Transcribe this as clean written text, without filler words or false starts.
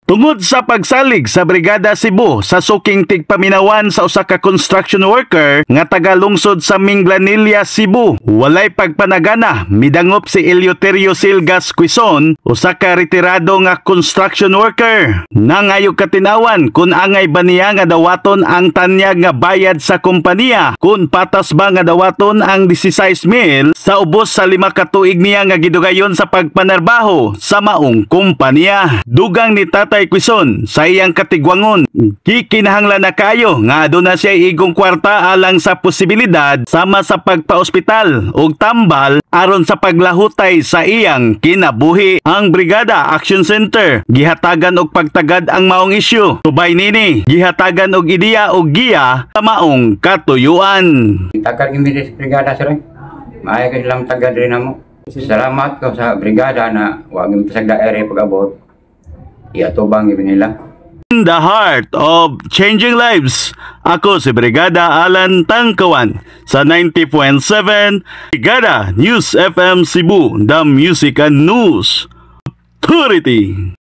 Tungod sa pagsalig sa Brigada Cebu sa suking tigpaminawan sa usa ka construction worker nga taga lungsod sa Minglanilla, Cebu, walay pagpanagana, midangop si Eleuterio Silgas Quezon, usa ka retirado nga construction worker. Nangayo katinawan kung angay ba niya nga dawaton ang tanyag nga bayad sa kompanya, kung patas ba nga dawaton ang 16 mil sa ubos sa 5 ka tuig niya nga gidugayon sa pagpanarbaho sa maong kompanya. Dugang ni Tatay Quezon sa iyang katigwangon, gikinahanglan na kayo nga aduna siya igong kwarta alang sa posibilidad sama sa pagpaospital ug tambal aron sa paglahutay sa iyang kinabuhi. Ang Brigada Action Center gihatagan og pagtagad ang maong isyu. Tubay nini, gihatagan og ideya og giya sa maong katuyuan. Tagal kami sa brigada, sir, eh. Maayo kay silang tagad rin namo. Salamat ko sa brigada na wag yung pasagda ere pag-abot. Iatubang gyud nila. In the heart of changing lives. Ako si Brigada Alan Tangkawan sa 90.7 Brigada News FM Cebu, the Music and News Authority.